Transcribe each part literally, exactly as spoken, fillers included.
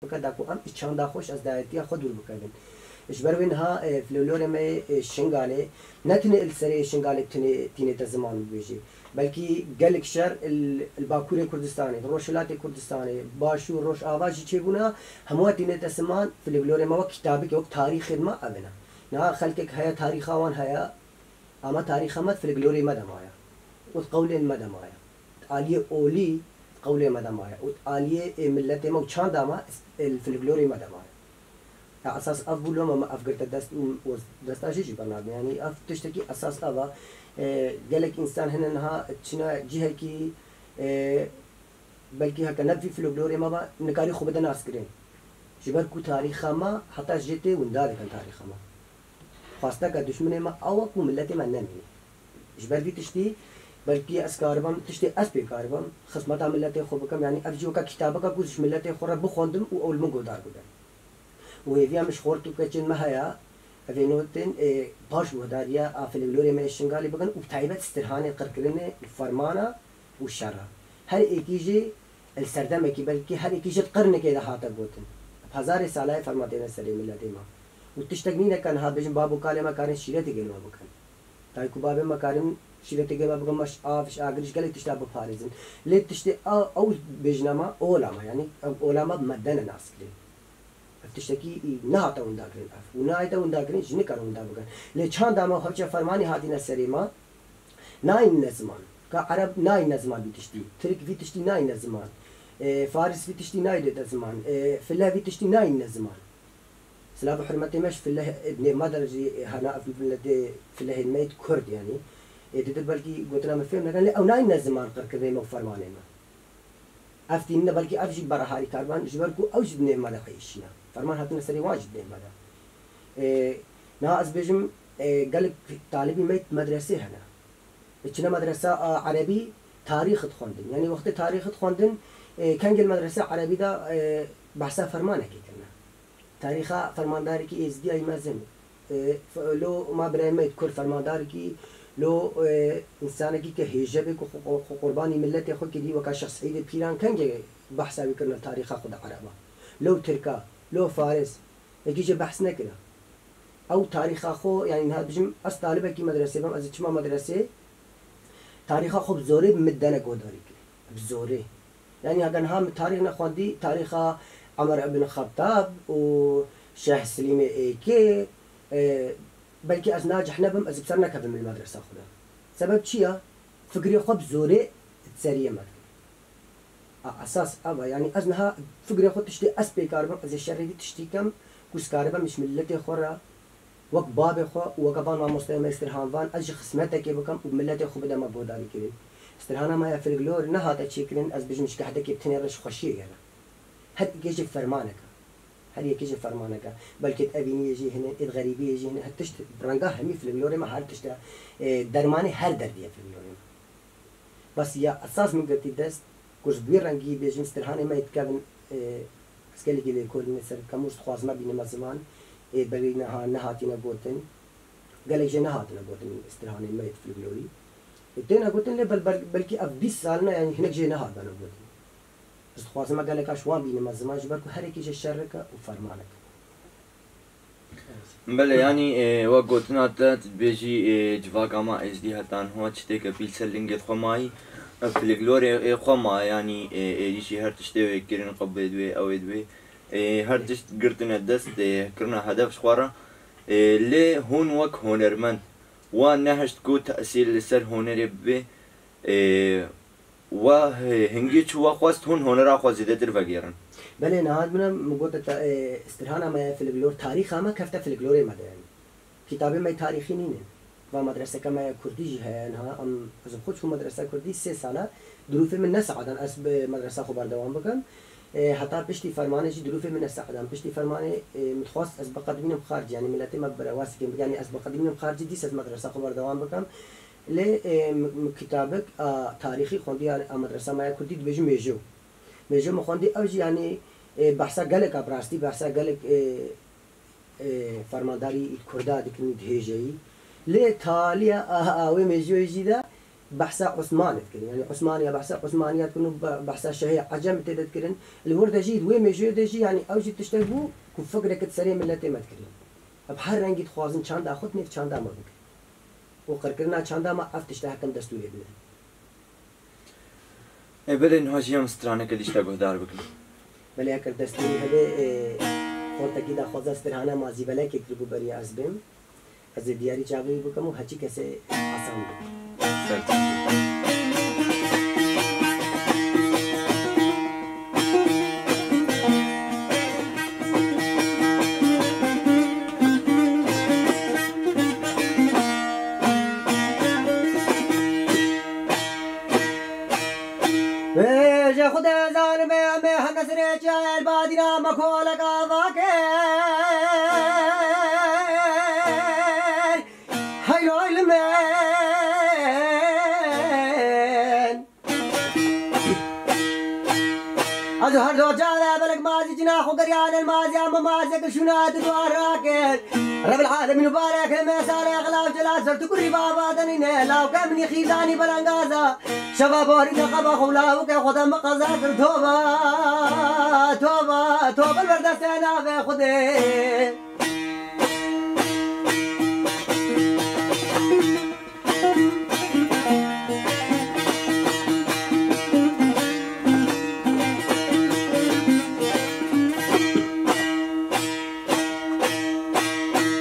bike, da ku em ji çanda xwe, ji ezdayetiya xwe dûr bikevin. Ji ber wê niha, e, folklorê me yê, e, Şingalê, ne tenê li serê Şingalê tenê tînê te ziman bibêjî, belkî gelek şer li, li Bakurê Kurdistanê, li Rojhilatê Kurdistanê, Başûr, Rojava jî çêbûne, hemû tînê te ziman, folklorê me wek kitabikê, wek tarîxê me ev in e. Niha xelkek heye, tarîxa wan heye, ama tarîxa me di folklorê me de maye û di qewlên me de maye. Di aliyê olî di qewlê me de maye û di aliyê, ê, miletê me û çanda me, ê, li folklorê me de maye. Ya esas ev bû, loma me ev girte dest û desta jê jî bernadin. Yanî ev tiştekî esas ev e. E, gelek însan hene niha çine cihekî, e, belkî heke ne vî folklorê me be, nikarî xwe bide naskirin. Ji ber ku tarîxa me heta jê tê winda dikin tarîxa me. Xwesteke duşminê me ew e ku miletê me nemîne. Ji ber vî tiştî belkî ez karibim, tiştê ez pê karibim, xizmeta miletê xwe bikim. Yanî ev jî weke kitabeka ku ji miletê xwe re bixwendim û ew li min guhdar bibin. Û hêviya min ji xort û keçên me heye, ev ê notên, ê, paş guhdariya a folklorê me yê Şingalê bikin û bi taybet Stirhanê qirkirinê û fermana û şera. Her êkî jî li serdemekî, belkî her êkî jî di qirnikê de hate gotin. Bi hezarê sala ye ferman têne serê miletê me. Û tiştek nîne ke niha bêjin bab û kalê me karin şîretê gel me bikin. Dayik û babê me karin şîretê gel me bikin, me ji av, ji agir, ji gelek tişta biparêzin. Lê tiştê a, ew bêjina me, ola me, yanî ew ola me bi me dene naskirin. Ev tiştekî nehate windakirin ev. Û nehate windakirin, jî nikarin winda bikin. Lê çanda me hewce fermanî hatine serê me, nayînine ziman. Ka Ereb nayîne ziman vî tiştî. Tirk vî tiştî nayîne ziman. E, Faris vî tiştî nayîne ziman. E, File vî tiştî nayîne ziman. Silav û hurmetê me ji File, e, di nêv me de jî, e, hene ev miletê Filehên me yê Kurd yanî. E, didir belkî gotina min fêm nekin, lê ew nayîne ziman qirkirinê me û fermanê me. Ev tînine belkî ev jî bera harî kariban, ji ber ku ew jî di nêv me de xwe êşîne. Ferman hatine serê wan jî di nêv me de. Ê, niha ez bêjim, ê, gelek talibî me yê medresê hene. Ê, çine medresa, a, erebî tarîx dixwendin. Yanî wextê tarîx dixwendin, ê, kengê li medresa erebî de, ê, behsa fermanekê kirine. Tarîxa fermandarekî êzidî ya yî mezin. E, f-, lo ma birayê me yê Kurd fermandarekî, lo, e, însanekî ke hêje bê ku xwe, xwe qurbanî miletê xwe kirî, weka Şêx Seîdê Pîran kengê behsa wî kirine tarîxa xwe de ereba. Lo Tirka, lo Faris, yekî jê behs nekira. Ew tarîxa xwe, yanî niha bijim, ez talibekî medresê bim, ez ê çima medresê, tarîxa xwe bi zorê bi min dene guhdarî kirî. Bi zorê. Yanî, heger niha min tarîx nexwendî, tarîxa Emer ibn Xettab û Şeh Silîmê Êkê, e, belkî ez nacih nebim, ez ê bi ser nekevim li medresa xwe de. Sebeb çi ya? Fikrê xwe bi zorê di seriyê me dikim. A, esas ev e. Yanî, ez niha fikrê xwe tiştê ez pê karibim, ez ê şerê vî tiştî kem, ku ez karibim ji miletê xwe re, wek babê xwe û weke van mamosteya me Stirhan van, ez jî xizmetekê bikim û miletê xwe bideme guhdarîkirin. Stirhana me ya folklor nehate çêkirin, ez bijim ji gehdekê bi tenê re ji xweşiyê gere. Her yekê jî fermanek e. Her yekê jî fermanek e. Belkî di evîniyê jî hene, ê di xerîbiyê jî hene. Her tişt bi renga hemî folklorê me her tişt e. E, dermanê her derdî ye folklorê me. Bes ya esas min girtî dest, ku ji vî rengî bêjim Stirhanê me yê dikevin, e, ez gelekî lêkolînê ser dikem û ji dixwazime bînime ziman, ê berî niha nehatine gotin. Gelek jê nehatine gotin Stirhanê me yê folklorî. E, têne gotin lê bel-, bel-, belkî ev bîst sal ne, yanî hinek jê nehatine gotin. Ez dixwazime geleka ji wan bînime ziman, ji ber ku her yekî jê şerek e û fermanek e. Belê, yanî, e, wek gotina te, tu dibêjî, e, civaka me êzdî heta niha çi têke pîl ser lingê xwe mayî. E, folklorê, e, xwe maye, yanî, e, êdî jî her tiştê wê kirin, qebê di wê, ew ê di wê. E, her tişt girtine dest, e, kirine hedef ji xwe re. E, lê hûn wek hunermend, wan nehişt ku tesîr li ser hunerê bibe. E, We, e, hingî çi we xwest hûn honera xwe zêdetir vegêrin? Belê, niha min, min gote te, e, Stirhana me ye folklor, tarîxa me kefte folklorê me de, yanî. Kitabê me tarîxî nîne. Va medreseke me ya kurdî jî heye niha, em, ez xwe çûm medresa kurdî sê sala, durûfê min nesaedan ez bi medresa xwe berdewam bikim. E, heta piştî fermanê jî durûfê min nesaedan. Piştî fermanê, e, min dixwest ez biqedimînim xaricî, yanî miletê me bi rewasîkê, yanî ez biqedimînim xaricî, dîsa ez medresa xwe berdewam bikim. Lê, e, m-, m-, kitabek a tarîxî xwendiya a medresa me ya kurdî dibêjin Mêjo. Mêjo min xwendî, ew jî, yanî, e, behsa gelek a bi rastî, behsa gelek, e, e, fermandarî î kurda dikin di hêjeyî. Lê taliya a, a wê Mêjoyê jî de, Behsa Osmanê dikirin. Yanî Osmaniya, behsa Osmaniya dikirin û be-, behsa şehê Ecem tê de dikirin. Li wir de jî, di wê mêjoyê de jî, yanî ew jî tiştek bû ku fikreke di serê miletê me dikirin. Ev her rengî dixwazin çanda xwe di nêv çanda me bikin. Û qirkirina çanda me ev tişte hekim destûrê bidin. Ê, belê, niha jî em straneke lîşta guhdar bikin. Belê, eger destûrî hebe, ê, xortekî daxwaza strana Mazî Belekê kiribû beriya ez bêm. Ez ê diyarî çavê wî bikim û heçî kesê hesan bikim. Ser çavê. Bêje Xwedê zanim e, em ê hene sirê çiyayê li badîna me kolek ava kir. Heylo ilmên. Ez û her do cave belek mazî cina xwe geriyane, mazî ama mazî ke şûna di dua rakir. Rebil alemîn û barek me sare xilaf celal ser tu kurî baba denîne, lawke minî xîzanî belengaza. Şeva borî de qeba xwe lawke xwe de me qeza kir, toba, toba, toba li ber destê navê Xwedê.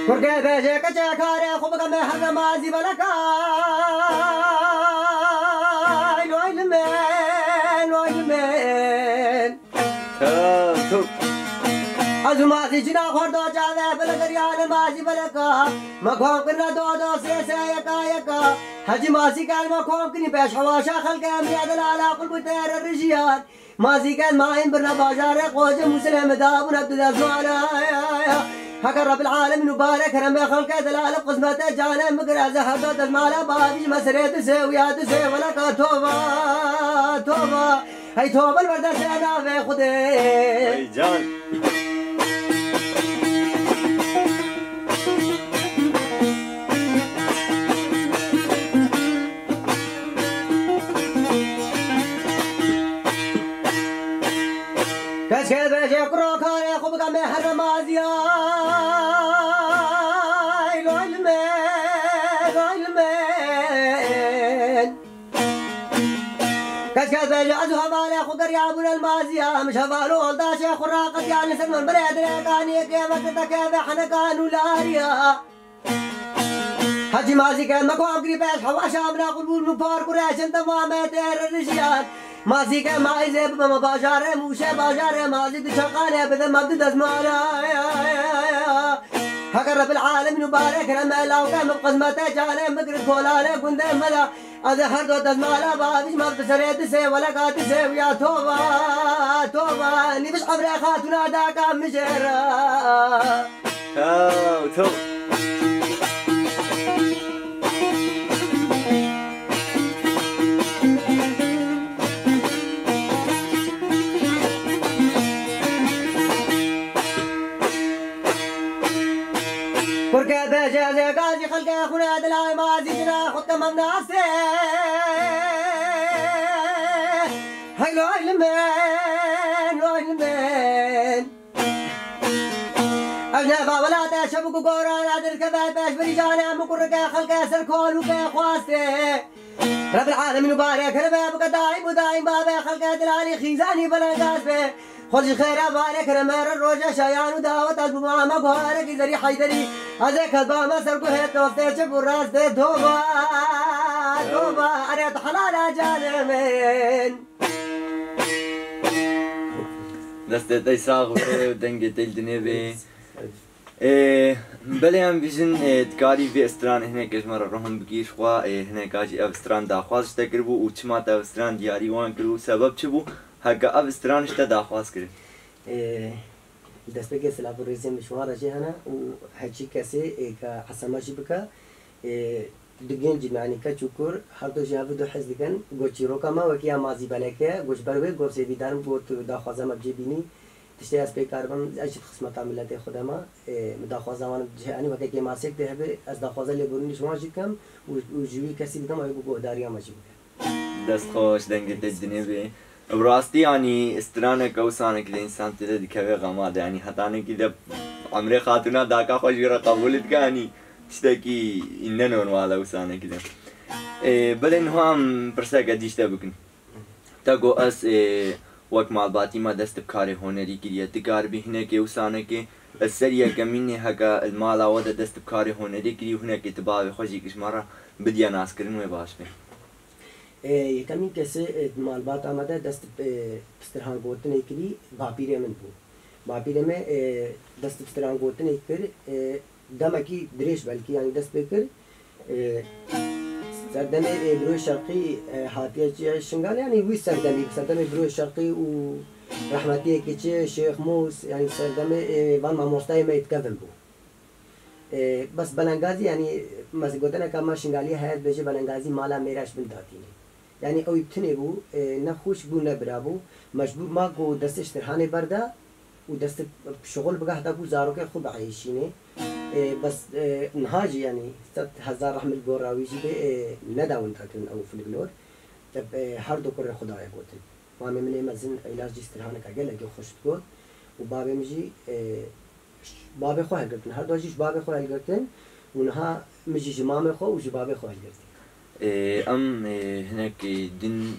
Kurke bêje keçe karê xwe bike me her mazî beleka. Loy li min, loy li min. Tev, tev. Ez û mazî cina xwe do cave bile geriyane mazî beleka. Me kom kirine do do sê sê yeka yeka. Hecî mazî gel me kom kirî pêş hewaşa xelke em ya delala qul bu têre rijiyan. Mazî gel ma em birine bajarê qoce Muslê me da bûne tu dezmana. Heke Rebil alemîn û barek kerem be xelke delale qismete cane migire ze her do dezmala babî me serê tu sê û ya tu sê weleka tova, tova. Hey tobe li ber destê navê Xwedê. Hey can. Keşke bêje kuro karê xwe bike me here maziya. Loy li me, loy li me. Kes kes bêje ez û hevalê xwe geriyabûn el maziya, em ji heval û oldaşê xwe raqetiyan li ser min birê dirêkaniyê kêvekirte kêvê henekan û lariya. Hecî mazî ke me kom kirî pêş hewa şamina qulbûn û par kurê çin temamê têre rijiyan. Mazî ke maîzê bibe me bajarê mûşê bajarê mazî du çaqalê bide me du dezmara. Heke Rebil alemîn û barê kerem me lawke min qismetê canê min girt kolanê gundê me de. Ez ê her do dezmala bavîj me bi serê disê weleka disê wiya toba, toba, nîviş evrê xatûna daka mijêra. Taw, taw. Kurke bêje ez ê gazî xelkê xwine dilay mazî cina xwe temam nase. Hey loy li min, loy li min. Ez neva welate şevik û gorana dirkeve pêşberî canê min kurike xelke ser kolûke xwaste. Rebil alemîn û barê kerem e bike daîm û daîm bavê xelkê dilanî xîzanî belengaz be. Xwe ji xêra barê kerem e re roje şayan û dawet ez bûma me guharekî zerî heyderî. Ez ê ket bame ser guhê dostê çi bû rastê toba, toba, erê tu helala canê min. Destê te sax be û dengê te li dinê be. Ê, belê em bêjin, ê, dikarî vê stranê hinekê ji me re ruhim bigî, ji xwe, ê, hineka jî ev stran daxwaz ji te kiribû û çima te ev stran diyarî wan kir û sebeb çi bû heke ev stran ji te daxwaz kirin? Ê, destpêkê silav û rêzên min ji wan re jê hene û heçî kesê, ê, ke hesema jî bike, ê, du genc, yanî keç û kur, her du jî hev du hez dikin. Got çîroka me wekî ya Mazî Beleke, got ji ber wê got sêvî darim, got daxwaza me bi cê bînî. Tiştê ez pê karibim, ez jî di xizmeta miletê xwe de me. Ê, min daxwaza wan, yanî weke kêmasiyek tê hebe, ez daxwaza lêborînê ji wan jî dikim û, û ji wî kesî dikim, ew ê bi guhdariya me jî bike. Dest xweş, dengê te dinê bê. Bi rastî, yanî, straneke û sanekî de însan tê de dikeve xema de, yanî, hetanekî de emrê xatûna daka xwe jî re qebûl dike, yanî, tiştekî ne normal e û sanekî de. Ê, belê niha em pirseke dî ji te bikin. Te got ez, ê, wek malbatî me dest bi karê hunerî kiriye. Tu karibî hinekê û sanekê, ez ser yekemînê heke li mala we de dest bi karê hunerî kirî û hinekê tu bavê xwe jî kir ji me re bidiye naskirin wê baş be. Ê, yekemîn kesê, ê, di malbata me de dest bi, ê, pistirhan gotinê kirî, bapîrê min bû. Bapîrê me, ê, dest bi pistirhan gotinê kir, ê, demekî dirêj belkî, yanî dest pê kir. Ê, serdemê, ê, Biroyê Şerqî, ê, hatiye çi Şingalê, yanî wî serdemî, serdemê Biroyê Şerqî û rehmetiyê kiçê Şêx Mûs, yanî serdemê, ê, van mamostayê me yê dikevin bû. Ê, bes belengazî, yanî, mez-, gotineka me Şingaliyê heye, dibêje belengazî mala mêra ji bin datîne. Yanî ew yê bi tinê bû, ê, ne xwişk bû, ne bira bû. Mecbûr ma ku destê ji Tirhanê berda û destê şixul bike heta ku zarokê xwe bieyîşînê. Ê, bes, ê, niha jî, yanî, sed hezar rehmet gora wî jî bê, ê, neda winda kirin ew folklor. Te, ê, her du kurê xwe daye gotin. Mamê min ê mezin Eylas jî Tirhaneka gelekî xweş digot û bavê min jî, ê, ji bavê xwe hilgirtin. Her du jî ji bavê xwe hilgirtin û niha min jî ji mamê xwe û ji bavê xwe hilgirtin. Ê, em, ê, hinek, ê, din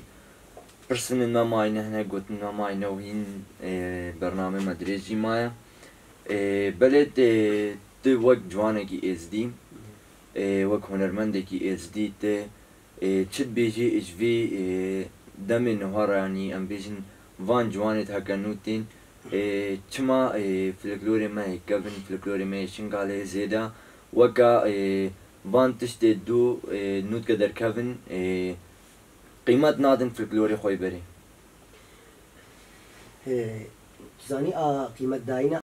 pirsin me mayne, hinek gotin me mayne û hîn, ê, bernamê me dirêj jî maye. Ê, belê tê, tu wek ciwanekî êzdî, ê, wek hunermendekî êzdî tê, Ê, çi dibêjî ji vî, ê, demê niha re, yanî em bêjin van ciwanê heke nû tên, ê, çima, ê, folklorê me yê kevin, folklorê me yê Şingalê zêde weke, ê, van tiştê dû, ê, nû dike derkevin, ê, qîmet nadin folklorê xwe yê berê? Ê, tu zanî a qîmetdayîna